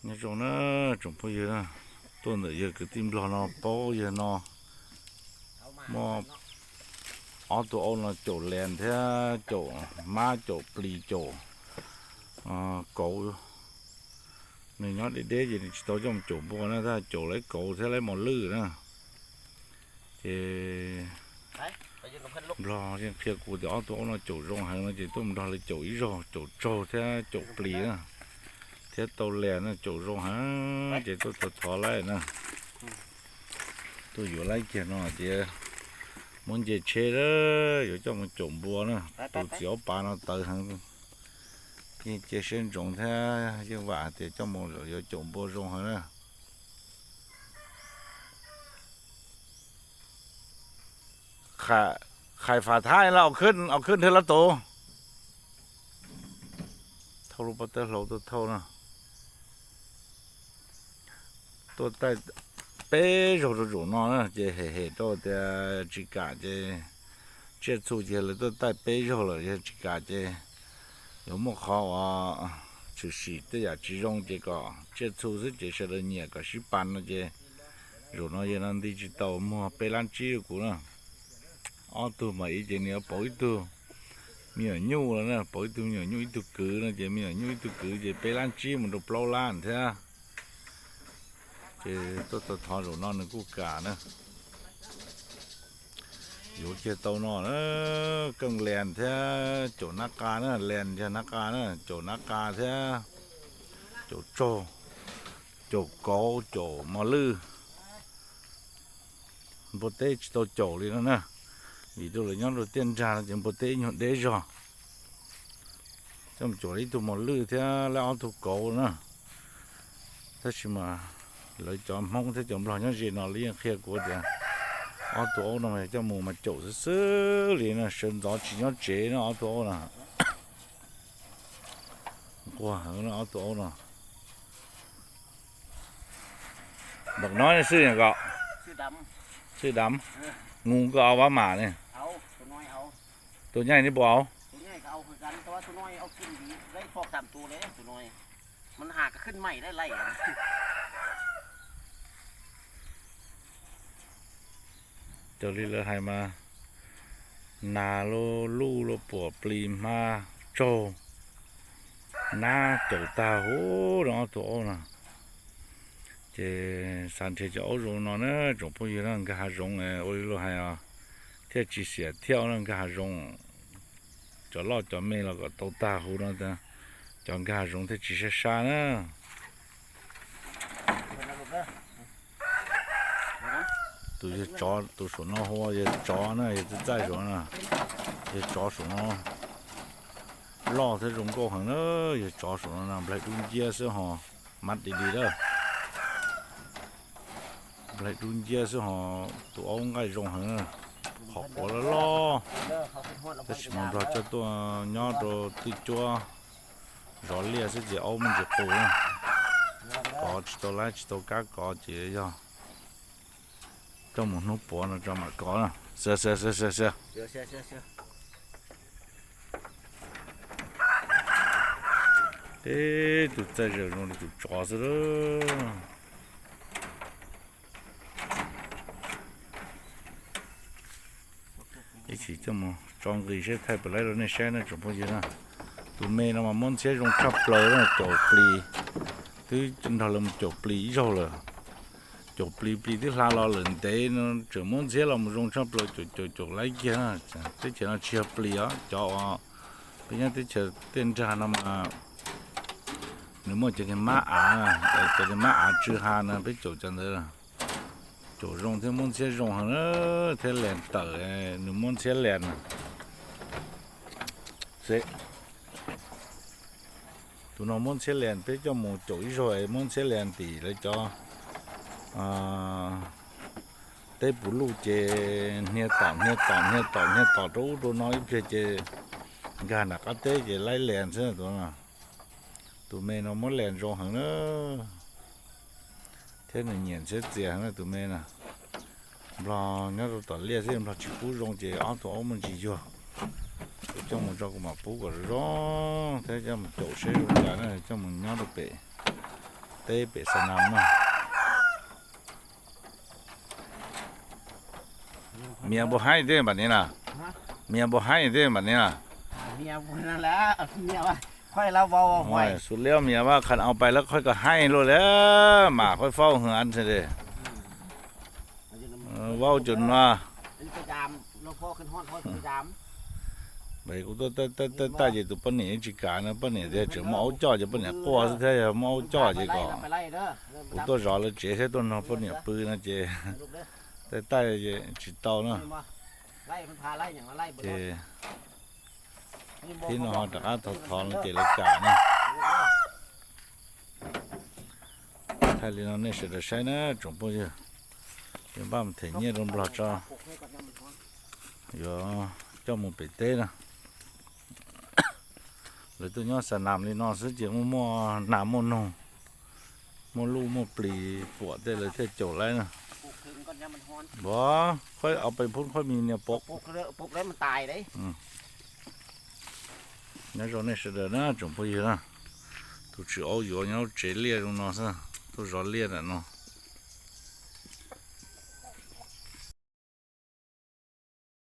Nyob zoo na tsoom phooj ywg na, tuaj ntawm yawg kwv tij Nplog no paub yawg no muaj ob tug aub no caum lees thiab caum mab caum plis caum kauv. Nws nyob deb deb ces nws tsis tau coj mus caum npua na, tab caum lawv kauv thiab lawv mos lwj na. Ces Nplog yeej qhia kuv tias ob tug aub no caum zoo heev no ces tuaj mus nrog lawv caum ib zaug, caum tsaug thiab caum plis na, thiab tau lees na, caum zoo heev ces tuaj thov thov laib na. Tuaj yuav laib kiag no tias muab nce tsheb lawm yuav coj mus caum npua na. Tus txiv aub pav no tawv heev, yeej cia siab ntsoov thiab yeej vam hais tias coj mus yuav caum npua zoo heev na. Khais fam thab los, khwb nrhiav los tus thauj lub pob tawb hlau tuaj thauj no. Tuaj taij peb zaug rau zaum no na ces hem hem rau tias tsis kam ces tsiaj txhu ces lawv tuaj taij peb zaug lawm yog tsis kam ces yuav muaj qhov uas tshwm sim tej yam tsis zoo ces kom tsiaj txhu xwb ces sawv daws nyiam kom sib pab no ces zaum no yawg no nti tsis tau muag peb lab tsib rau kuv na. Ob tug mas ib ces nws yuav pauv ib tug me nyuam nyuj los na, pauv ib tug me nyuam nyuj ib tug kwv no ces me nyuam nyuj ib tug kwv ces peb lab tsib mus rau plaub lab thiab. Ces tuaj thov zaum no nws kuj kam na. Yuav kiag tau no na, keej lees thiab caum nab qa na, lees thiab nab qa na, caum nab qa thiab caum tsaug, caum kauv, caum mos lwj. Npua teb tsis tau caum li no na, vim rau lawv nyob rau tiaj nrag no ces npua teb ib nyuag deb zog. Coj mus caum ib tug mos lwj thiab lawv ob tug kauv na. Tab sis mas lawv cov Hmoob thiab cov Nplog nyob ze no lawv yeej qhia kuv tias ob tug aub no coj mus mas caum xwb xwb li no, sawv ntxov tsis nyob tsev no ob tug aub no. Nquag heev ob tug aub no. Npaum no xwb ko, xwb dam, ngu ko au vab mam ne. Tus nyaij neb puas au? Raws li lawv hais mas nas luj luj luj puam plis hmab tsaug nab caum tag huv rau ob tug aub no. Ces xav nrhiav cov aub zoo no na tsoom phooj ywg na, nkag hav zoov ua li luag hais os, thiaj tsis xiam thiab na, nkag hav zoov cov loj cov me los kom tau tag huv no, cov nkag hav zoov thiaj tsis sab sab na. Tus yawg tsov tus saum no hu ua yawg tsov na, yawg txaij txaij saum no, yawg tsov saum no loj thiab zoo nkauj heev na, yawg tsov saum no na, nplaig dub nciab xwb ho, mab di di lawm. Nplaig dub nciab xwb ho, tus aub nqaij zoo heev, qhov quav loj loj. Tab sis mas Nplog coj tuaj nyob rau twj cuab zov liaj xwb ces aub muaj ntsis qus na. Kov tsis tau laib tsis tau kab kov ces yog coj mus hnub puav no tso mam kov na. Xia xia xia xia xia. Teb tus txaij zaws zoo li tus tsov xwb lawm. Ib chim coj mus tso nqis seb thaij puas laib rau nej saib na tsoom phooj ywg na. Tus me no mas muab ntxhiab zoo tshaj plaws na, caum plis, twb nrog lawv mus caum plis ib zaug lawm. Caum plis, plis twb hla los lawm ntev no, tseem muab ntxhiab los mus zoo tshaj plaws, caum caum caum laib kiag na. Teb chaws no tsis yog plis os, cov uas peb nyob teb chaws tiaj nrag no mas nws muaj cov niag mab av, cov niag mab av tsw ha no peb caum cov ntawd. Caum zoo thiab muab ntxhiab zoo heev na, thiab lees tawm, nws muab ntxhiab lees na. Tus no muab ntxhiab lees, peb coj mus caum ib zaug muab ntxhiab lees tim lawv cov teb puv luj ces hnia tom hnia tom hnia tom hnia tom rau ub rau no ib pliag ces nkag nram qab teb ces laib lees xwb tus no. Tus me no muab lees zoo heev na, thiab nws nyiam ntxhiab txias heev na tus me na. Nplog nyob rau tom liaj xwb Nplog tsis pub zoo ces ob tug aub muaj ntsis yuag. Coj mus tso kuv mam pub kom zoo thiab coj mus caum seb zoo cas na, coj mus nyob rau pem teb pem xa nas no. Mias npua haib tej npam ni na. Mias npua haib tej npam ni na. Xus liab mias mas khas au pais lawv qhov kom haib luaj li mas qhov faub hwv an xwb li. Vaub cov no. Kuv tuaj taj ces tus poj niam yeej tsis kam no, poj niam tias tseem muaj aub coj ces poj niam quaj xwb thiab, yog muaj aub coj ces kom kuv tuaj zov lawv tsev thiab tuaj nrog poj niam pw no ces taj taj tsis tau na. Ces thib no ho rov qab thov thov no ces lawv kam na. Thaij li no nej sawv daws saib na tsoom phooj ywg. Ces npaj mus them nyiaj rau Nplog tso, yuav coj mus pem teb na. Lawv tuaj nyob xa nas li no xwb ces muaj muaj nas muaj noog, muaj luj muaj plis puam tej lawv thiaj caum laib na. Npov, qhov au pais phub qhov mis niag pom. Nyob zoo nej sawv daws na tsoom phooj ywg na. Tus tswv aub yuav nyob lub tsev liaj zoo no xwb, tuaj zov liaj ntawm no.